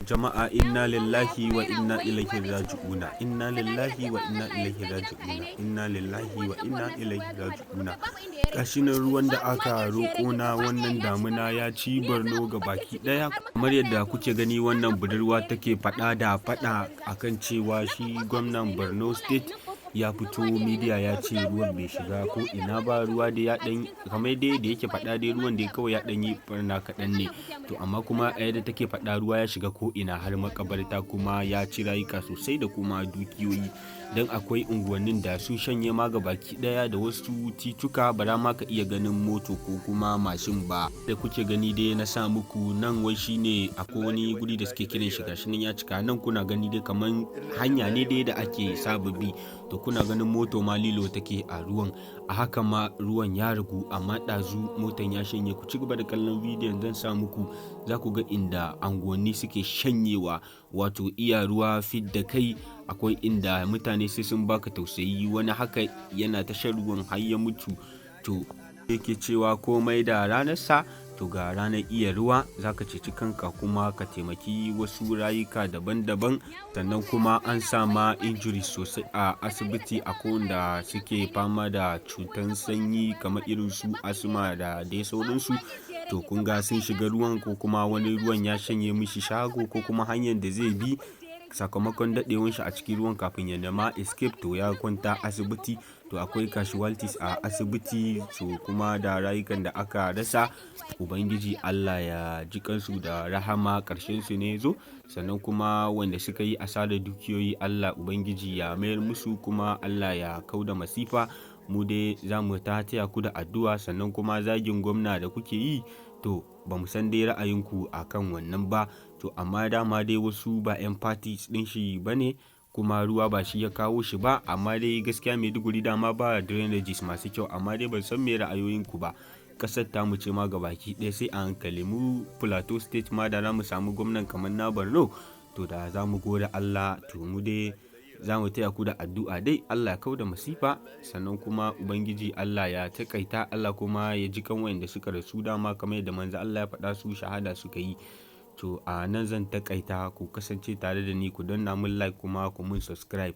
Jama'a, inna lillahi wa inna ilaihi raji'una, inna lillahi wa inna ilaihi raji'una, inna lillahi wa inna ilaihi raji'una. Gashi nan, ruwan da aka roƙo na wannan damuna ya ci Borno ga baki ɗaya. Kamar yadda kuke gani, wannan budurwa take faɗa da faɗa akan cewa shi gwamnan Borno State ya fito media ya ce ruwan bai shiga ko ina ba. Ruwa dai ya dan, kamar dai da yake faɗa dai, ruwan dai kawai ya dan yi barna kaɗan ne. To amma kuma a yadda take faɗa, ruwa ya shiga ko ina har makabarta, kuma ya ci rayuka sosai da kuma dukiyoyi, don akwai unguwannin da sun shanye ma ga baki ɗaya, da wasu tituka ba za ma ka iya ganin moto ko kuma mashin ba. Da kuke gani dai na sa muku nan, wai shine akwai wani guri da suke kiran shi, gashi nan ya cika. Nan kuna gani dai kaman hanya ne dai da ake saba bi. To kuna ganin moto ma lilo take a ruwan. A haka ma ruwan ya ragu, amma ɗazu motan ya shanye. Ku ci gaba da kallon bidiyon, zan sa muku, za ku ga inda anguwanni suke shanyewa, wato iya ruwa fit da kai. Akwai inda mutane sai sun baka tausayi, wani haka yana ta shan ruwan har ya mutu. To yake cewa komai da ranarsa. To ga ranar iya ruwa, za ka ceci kanka kuma ka taimaki wasu rayuka daban-daban. Sannan kuma an sama injury sosai a asibiti, a wanda suke fama da cutan sanyi kamar irin su asma da dai sauransu. To kun ga sun shiga ruwan, ko kuma wani ruwan ya shanye mishi shago ko kuma hanyar da zai bi, sakamakon daɗewan shi a cikin ruwan kafin ya nema escape, to ya kwanta asibiti. To akwai casualties a asibiti, so kuma da rayukan da aka rasa, Ubangiji Allah ya ji kansu da rahama, ƙarshen su ne zo. Sannan kuma wanda suka yi asarar dukiyoyi, Allah Ubangiji ya mayar musu, kuma Allah ya kauda masifa. Mu dai za mu ta taya ku da addu'a. Sannan kuma zagin gwamna da kuke yi, to ba mu san dai ra'ayinku a kan wannan ba. To amma dama dai wasu ba 'yan party ɗin shi ba ne, kuma ruwa ba shi ya kawo shi ba. Amma dai gaskiya Maiduguri dama ba drainages masu kyau. Amma dai ban san me ra'ayoyinku ba. Ƙasar tamu ce ma gabaki ɗaya sai a hankali. Mu Plateau State ma da za mu samu gwamnan kamar na Borno, to da za mu gode Allah. To mu dai za mu taya ku da addu'a dai, Allah ya kau da masifa. Sannan kuma Ubangiji Allah ya taƙaita, Allah kuma ya ji kan wayanda suka rasu, dama kamar yadda Manzo Allah ya faɗa, su shahada suka yi. To a nan zan taƙaita. Ku kasance tare da ni, ku danna mun like kuma ku mun subscribe.